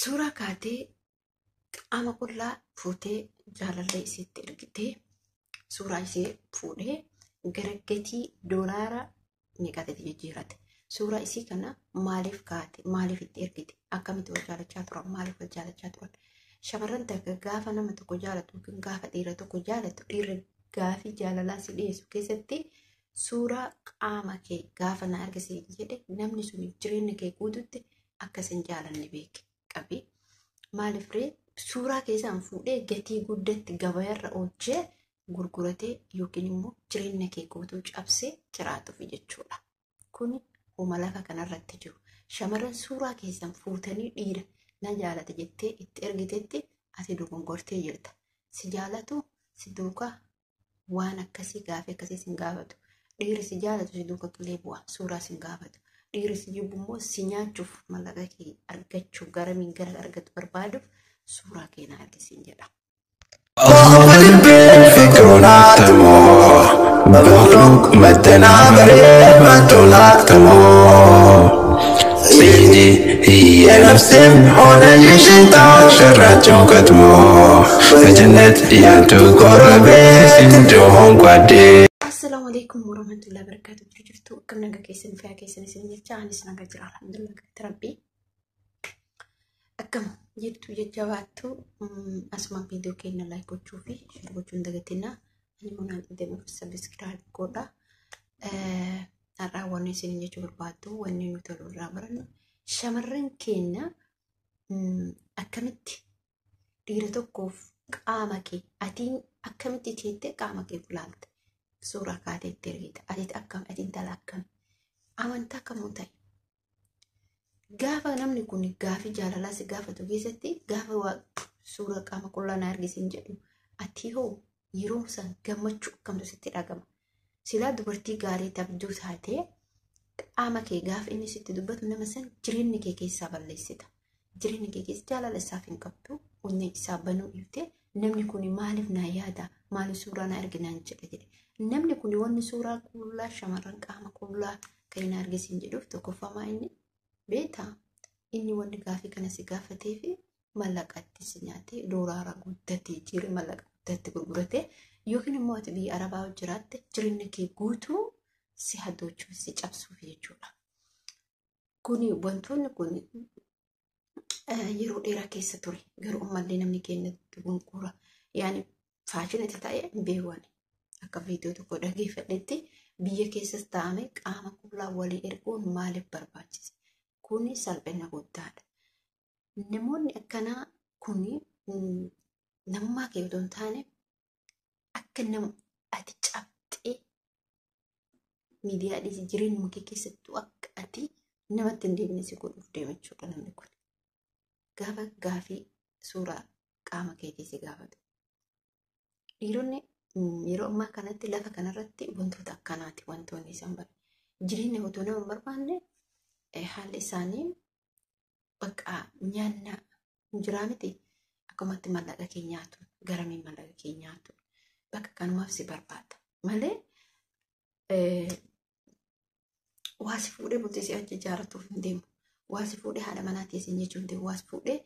Suuraa kaatee qaama qullaa fuutee jaalallee isiitti ergitee suuraa ishee fuudhee gara gatii doolaara meeqaatti jijjiirate. Suuraa isii kana maaliif kaate? Maaliif itti ergite? Akkamitti wal jaalachaa turan? Maaliif wal jaalachaa turan? Shamarran takka gaafa nama tokko jaalatu yookiin gaafa dhiira tokko jaalatu dhiirri gaafii jaalalaa si dhiyeessu keessatti suuraa qaama kee gaafa na argisiisi jedhe namni sun jireenya kee guututti akka sin jaalanne beeke qabi. Maaliif ree suuraa keessaan fuudhee gatii guddatti gabaarra oolchee gurguratee yookiin immoo jireenya kee guutuu cabsee jiraatuuf jechuudha. Kuni homa lafa kanarratti jiru. Shamarran suuraa keessan fuutanii dhiira na jaalata jettee itti ergitetti ati dogongortee jirta. Si jaalatu si duukaa waan akkasii gaafii akkasii sin gaafatu. Dhiirri si jaalatu si duuka qilee bu'a suuraa sin gaafatu. Dhiirri si jibbu immoo si nyaachuuf mallaqa kee argachuuf garamiin gara argatu barbaaduuf suuraa kee na argisiin jedha. الفكر نعتمو بمخلوق مدنا بريبة نعتمو سيدي هي نفسي هنا يشتا شرات كتمو فجنة يانتو قربي سنتو قدي Assalaamu alaikum warahmatullahi wabarakatuh. Jirtu akkam nagaa keessan fayyaa keessan isin jecha anis nagaa jira alhamdulillah galata rabbii. Akkam jirtu jajjabaattu asuma viidiyoo keenya like gochuu fi share gochuu hin dagatinaa. Ani immoo naan deemuuf subscribe godha. Har'aa wanni isin jechuu barbaaddu wanni nuti walirraa barannu shamarran keenya akkamitti dhiira tokkoof qaama kee atiin akkamitti teettee qaama kee fulaalte suuraa kaatee itti ergita. Ati akkam ati intala akkam amantaa kamuu ta'e. Gaafa namni kun gaafii jaalalaa si gaafatu keessatti gaafa waa suuraa qaama qullaa na argisiin jedhu ati hoo yeroo san gammachuu akkamtu sitti dhagama. Silaa dubartii gaarii tabduu taatee qaama kee gaafa inni sitti dubbatu nama san jireenya kee keessaa balleessita. Jireenya kee keessa jaalala isaaf hin qabdu onnee isaa banuu dhiiftee namni kun maaliif naa yaada maaliif suuraa na arginaan jedha jedhe. Namni kun wanni suuraa qullaa shamarran qaama qullaa kan hin argisiin jedhuuf tokkoffamaa inni beektaa inni wanni gaafii kana si gaafatee fi mallaqatti si nyaatee doolaara guddatee jiru mallaqa guddatti gurguratee yookiin immoo ati biyya arabaa jiraatte jireenya kee guutuu si hadoochuuf si cabsuuf jechuudha. Kuni wantoonni kun yeroo dheeraa keessa ture garuu ammallee namni keenya gurgura yaani faashinatti ta'e hin beeku ani. Akka viidiyoo tokko dhageeffadhetti biyya keessas taa'ame qaama qullaa walii erguun maaliif barbaachise? Kuni salphina guddaadha. Namoonni akkanaa kuni namummaa kee otoo hin taane akka nama ati cabxee miidiyaa dhiisii jireenya kee keessattuu akka ati namatti hin deebine si godhuuf deema jechuudha namni kun. Gaafa gaafii suuraa qaama keetii si gaafatu. Dhiironni yeroo ammaa kanatti lafa kanarratti wantoota akkanaati wantoonni isaan bara. Jireenya otoo nama hin barbaanne haalli isaanii bakka nyaannaa hin jiraa miti akkumatti mallaqa kee nyaatu garamiin mallaqa kee nyaatu bakka kanumaaf si barbaada malee waa si fuudhee bultii si achi ijaarratuuf hin deemu waa si fuudhee haadha manaa teessin jechuun hin deemu waa si fuudhee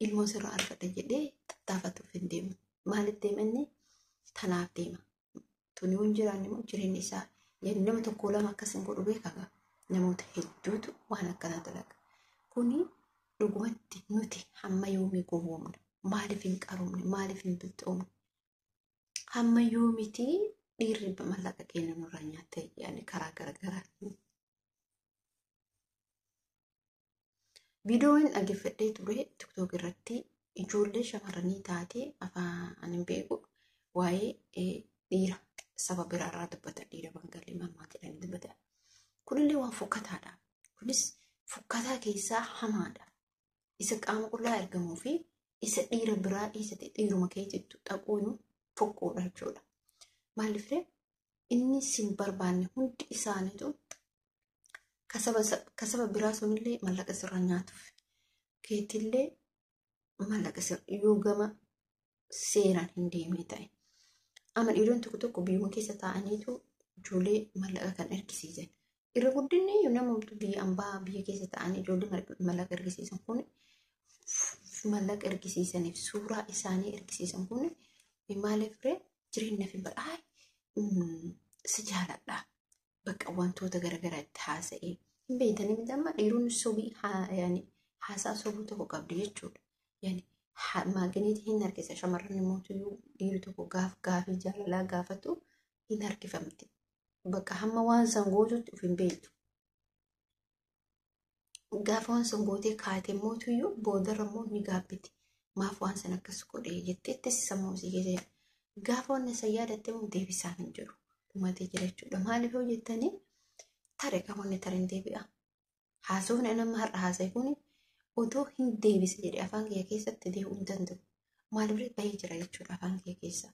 ilmoo sirraa argadha jedhee tattaafatuuf hin deemu maaliif deema inni tanaaf deema tuni yoo hin jiraanne immoo jireenyi isaa nama tokko lama akkas hin godhu beekaa namoota hedduutu waan akkanaa dalaga. Kuni dhugumatti nuti hamma yoomii gowwoomna? Maaliif hin qaroomne? Maaliif hin bilxoomne? Hamma yoomitii dhiirri mallaqa keenya nurraa nyaatee yaani karaa garaagaraatiin. Viidiyoon dhaggeeffadhee ture TikTok irratti ijoollee shamarranii taatee afaan hin beeku waa'ee dhiira saba biraarraa dubbata dhiira Bangalii maal jedhanii dubbatan. Kunillee waan fokkataadha. Kunis fokkataa keessaa hamaadha. Isa qaama qullaa argamuu fi isa dhiira biraa dhiisate dhiiruma keetitti dhaquun fokkoodha jechuudha. Maaliif inni sin barbaanne hundi isaaniitu kasaba biraa sunillee mallaqa sirra nyaatuuf keetillee mallaqa sirra yoo gama seeraan hin deemne ta'e. Amma dhiironni tokko tokko biyyuma keessa taa'aniitu ijoollee mallaqa kan ergisiisan. Irra guddinni namoota biyya ambaa biyya keessa ta'anii ijoollee mallaqa ergisiisan kun Mallaqa ergisiisaniif suuraa isaanii ergisiisan kun maaliif ree jireenya fi bal'aa si jaaladha. Bakka wantoota garaagaraa itti haasa'ee hin beektanii miti amma dhiironni sobii haasaa sobuu tokko qabdi jechuudha. Maagneetii hin harkisa shamarran immoo dhiirri tokko gaafii jaalalaa gaafatu hin harkifamti. Bakka hamma waan san gootutti of hin beektu. Gaafa waan san gootee kaate mootuyyuu boodarra immoo ni gaabbiti. Maaf waan san akkas godhee jetteetti sammuu isii keessa gaafa waan san yaadatte immoo deebisaan hin jiru. Dhumatee jira jechuudha. Maaliif yoo jettanii tare qaboonni tare hin deebi'a. Haasofni nama har'a haasa'e kun otoo hin deebise jedhee afaan kiyya keessatti deebi'uu hin danda'u. Maaliif bahee jira jechuudha afaan kiyya keessa.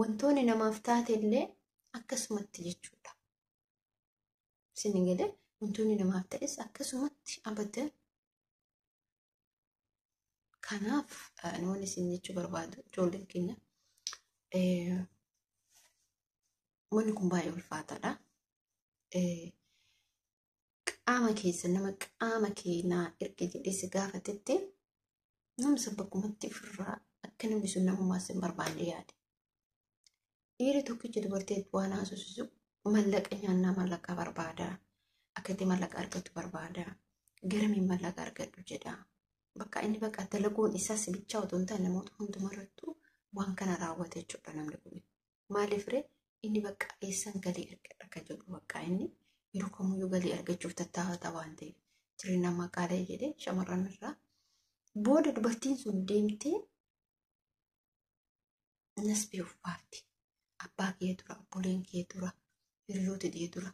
Wantoonni namaaf taate illee akkasumatti jechuudha. Isin galee wantoonni namaaf ta'es akkasumatti abadan. Kanaaf wanni isin jechuu barbaadu ijoolleen keenya wanni kun baay'ee ulfaataadha. Qaama keessa nama qaama keenyaa erga jedhee si gaafatetti namni bakkumatti ofirraa akka namni sun namummaa sin barbaanne yaade. Dhiirri tokkichi dubartii waan haasofsiisu mallaqa nyaannaa mallaqa barbaada. Akka itti mallaqa argatu barbaada. Garamiin mallaqa argadhu jedha. Bakka inni bakka dalaguun isaas bichaa otoo hin taane namoota hundumarrattuu waan kana raawwate jechuudha namni kun. Maaliif ree inni bakka eessan galii argadha akka jedhu bakka inni yeroo kamiyyuu galii argachuuf tattaafata waan ta'eef jireenya maqaalee jedhee shamarran irraa booda dubartiin sun deemtee nasbee of baafti. Abbaa kee dura, obboleen kee dura, hiriyoota kee dura,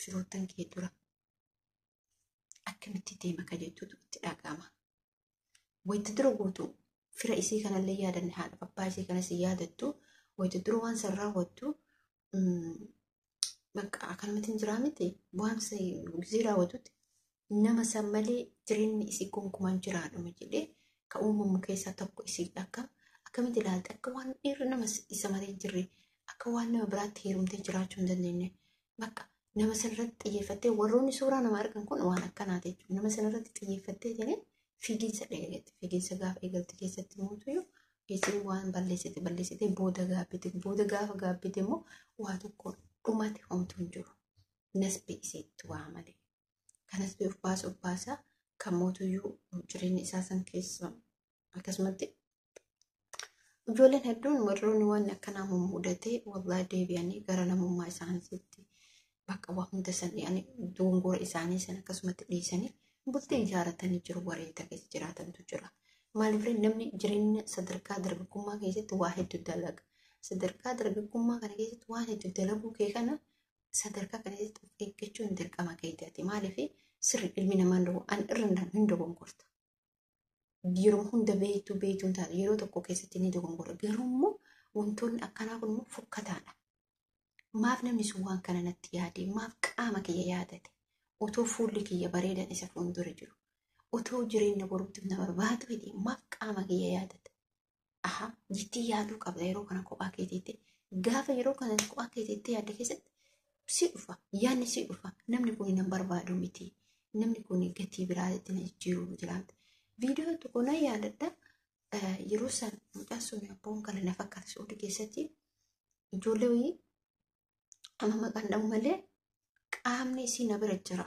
firoottan kee dura akkamitti deema ka jettutu itti dhaga'ama. Wayita dura guutuu fira isii kanallee yaadanne haadha abbaa isii kanas yaadattu wayita dura waan san raawwattu bakka akkanumatti hin jiraa miti waan gisee raawwatutti nama san malee jireenyi isii gonkumaan jiraadhuma jedhee ka uumamu keessaa tokko isii akka akkamitti ilaalte akka waan dhiirri nama isa malee hin jirre akka waan nama biraatti heerumtee jiraachuu hin dandeenye bakka nama sanarratti xiyyeeffattee warroonni suuraa nama argan kun waan akkanaati jechuudha. Nama sanarratti xiyyeeffattee jedhee fiiginsa eegalte. Fiiginsa gaafa eegalte keessatti mootuyyuu isiin waan balleessite balleessite booda gaabbite booda gaafa gaabbite immoo waa tokko dhumate homtuu hin jiru. Nasbee isiitti waa malee. Kanas of baasa of baasa kan mootuyyuu jireenya isaa san keessa akkasumatti ijoolleen hedduun warroonni waan akkanaa mudate wallaa deebi'anii gara namummaa isaaniitti bakka waa hunda san dogongora isaanii san akkasumatti dhiisanii bultii ijaarratanii jiru wareeta keessa jiraatantu jira. Maaliif namni jireenya sadarkaa dargaggummaa keessatti waa hedduu dalaga. Sadarkaa dargaggummaa kana keessatti waan hedduu dalaguu kee kana sadarkaa kana keessatti of eeggachuun dirqama keetiiti. Maaliif sirri ilmi namaa an irra hin dogongorta. Yeroo hunda beektuu beektuu hin taate yeroo tokko keessatti ni dogongora. Garuu immoo wantoonni akkanaa kun immoo fokkataadha. Maaf namni sun waan kana natti yaade? Maaf qaama kiyya yaadate? Otoo fuulli kiyya bareedan isa fuuldura jiru. Otoo jireenya boruutti nama baatu fedhe maaf qaama kiyya yaadate? Aha, jettee yaaduu qabda yeroo kana kophaa keetiitti. Gaafa yeroo kana kophaa keetiitti yaadde keessatti si dhufa. Yaadni si dhufa. Namni kun nan barbaadu miti. Namni kun gatii biraatti na jijjiiruu jiraata. Viidiyoo tokko nan yaadadha. Yeroo san mucaan sun abboon kana na fakkaata suudhi keessatti ijoollee wayii amma maqaan dhabu malee qaamni isii na bira jira.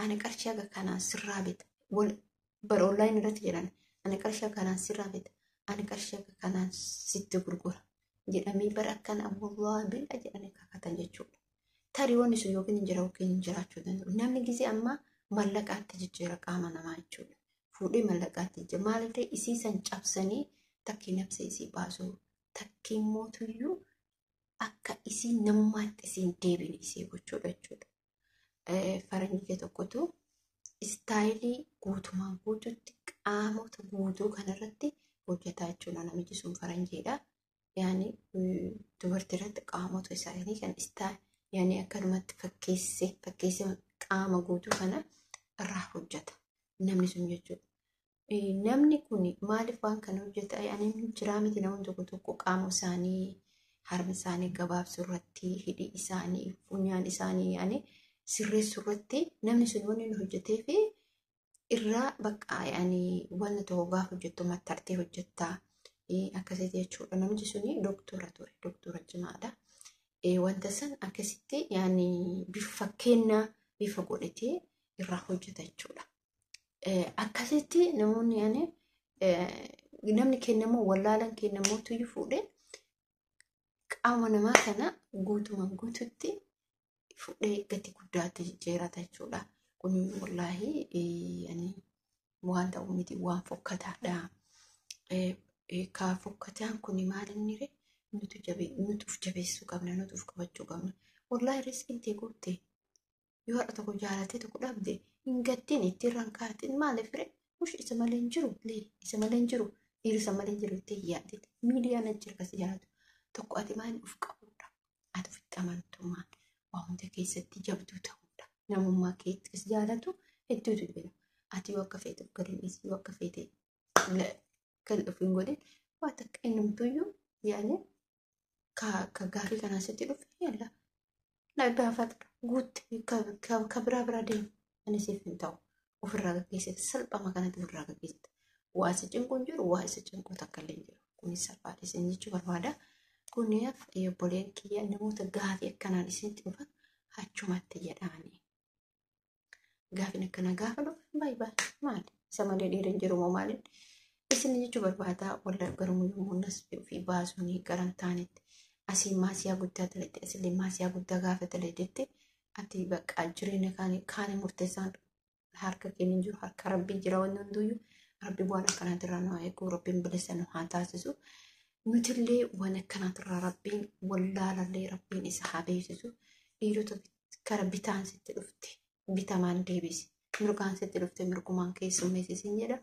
Ani qarshii haga kanaan sirraa bita. Bara onlaayinii irratti jedhan ani qarshii haga kanaan sirraa bita. Ani qarshii haga kanaan sitti gurgura. Jedhamee bara akkana wallaahi billaa jedhanii kakatan jechuudha. Tarii wanni sun yookiin hin jira yookiin hin jiraachuu danda'u. Namni gisee ammaa mallaqaatti jijjiira qaama namaa jechuudha. Fuudhee mallaqaatti jijjiira. Maaliif ta'e isii san cabsanii takkii nafsa isii baasuu takkii mootuyyuu akka isii namummaatti isiin deebine isii gochuudha jechuudha. Faranjii tokkotu istaayilii guutumaan guututti qaamota guutuu kanarratti hojjetaa jechuudha. Namichi sun faranjiidha. Yaani dubartii irratti qaamota isaanii kan yaani akkanumatti fakkeessee fakkeessee qaama guutuu kana irraa hojjeta. Namni sun jechuudha. Namni kun maaliif waan kana hojjeta? Yaani jiraa miti namoonni tokko tokko qaama isaanii harma isaanii gabaabsuu irratti, hidhii isaanii, funyaan isaanii yaani sirreessuu irratti namni sun wanni inni hojjetee fi Irraa bakka yaani wanta tokko gaafa hojjettu mattartee hojjettaa akkasitti jechuudha. Namichi suni doktora ture, doktora cimaadha. Wanta san akkasitti yaani bifa fakkeenyaa bifa godhatee irraa hojjeta jechuudha. Akkasitti namoonni yaani namni kennamoo wallaalan kennamootu iyyuu fuudhee qaama namaa kana guutumaan guututti fuudhee gatii guddaatti jijjiirata jechuudha. Kun wallaahi yaani waan ta'u miti, waan fokkataadha. Ka fokkataan kun maal inni ree? Nuti of jabeessuu qabna, nuti of qabachuu qabna. Wallaahi riskiin tee guutte. Yoo har'a tokko jaalatee tokko dhabde hin gattiin, itti irraan kaatin. Maaliif ree? Mush isa malee hin jiru, lee isa malee hin jiru, dhiirri isa malee hin jiru itti hin yaadin. Miidiyaan achi akkas jaalatu. Tokko ati maal of qabuudha? Ati ofitti amantummaan waa hunda keessatti jabduu ta'uudha. Namummaa keetti as jaalatu hedduutu jira. Ati yoo akka feete of gadi dhiisi, yoo akka feete gadi of hin godhin, waa takka innumtuyyuu yaani ka gaafii kanaa sitti dhufe yalla na gaafata guutte ka biraa biraa deemu ani siif hin ta'u ofirraa gaggeessite, salphama kanatti ofirraa gaggeessite. Waa isa cinqu hin jiru, waa isa cinqu takka illee hin jiru. Kunis salphaadha isin jechuu barbaada. Kuniif obboleen kiyya, namoota gaafii akkanaan isinitti dhufan achumatti jedhaani. Gaafiin akkanaa gaafa dhufe baay'ee baay'ee maali? Isa malee dhiirri hin jiru moo maaliin? Isin jechuu barbaada. Wallaahi garuu yommuu nas ofii baasuun garan taanetti asii maasiyaa guddaa dalagde, asillee maasiyaa guddaa gaafa dalagdetti ati bakka jireenya kaanii murteessaan harka keenya hin jiru, harka rabbii jira wanni hunduyyuu. Rabbi waan akkanaatirraa nu haa eegu, rabbiin bilisa nu haa taasisu. Nutillee waan akkanaatirraa rabbiin wallaalallee rabbiin isa haa beeksisu. Dhiirota kara bitaan sitti dhufte bitamaan deebisi, mirgaan sitti dhufte mirgumaan keessummeessisiin jedha.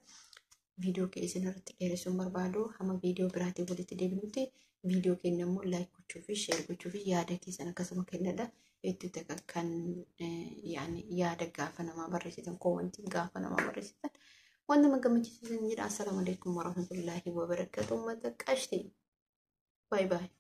Viidiyoo kee isin irratti dheeressuun barbaadu, hamma viidiyoo biraatiin walitti deebinutti viidiyoo keenya immoo like gochuu fi share gochuu fi yaada keessan akkasuma kennadha. Itti takka kan yaada gaafa namaa barreessitan, comment gaafa namaa barreessitan waan nama gammachiisan jedha. Assalaamu alaikum warahmatullaahi wabarakatuh. Uummata qashtii. Bye bye.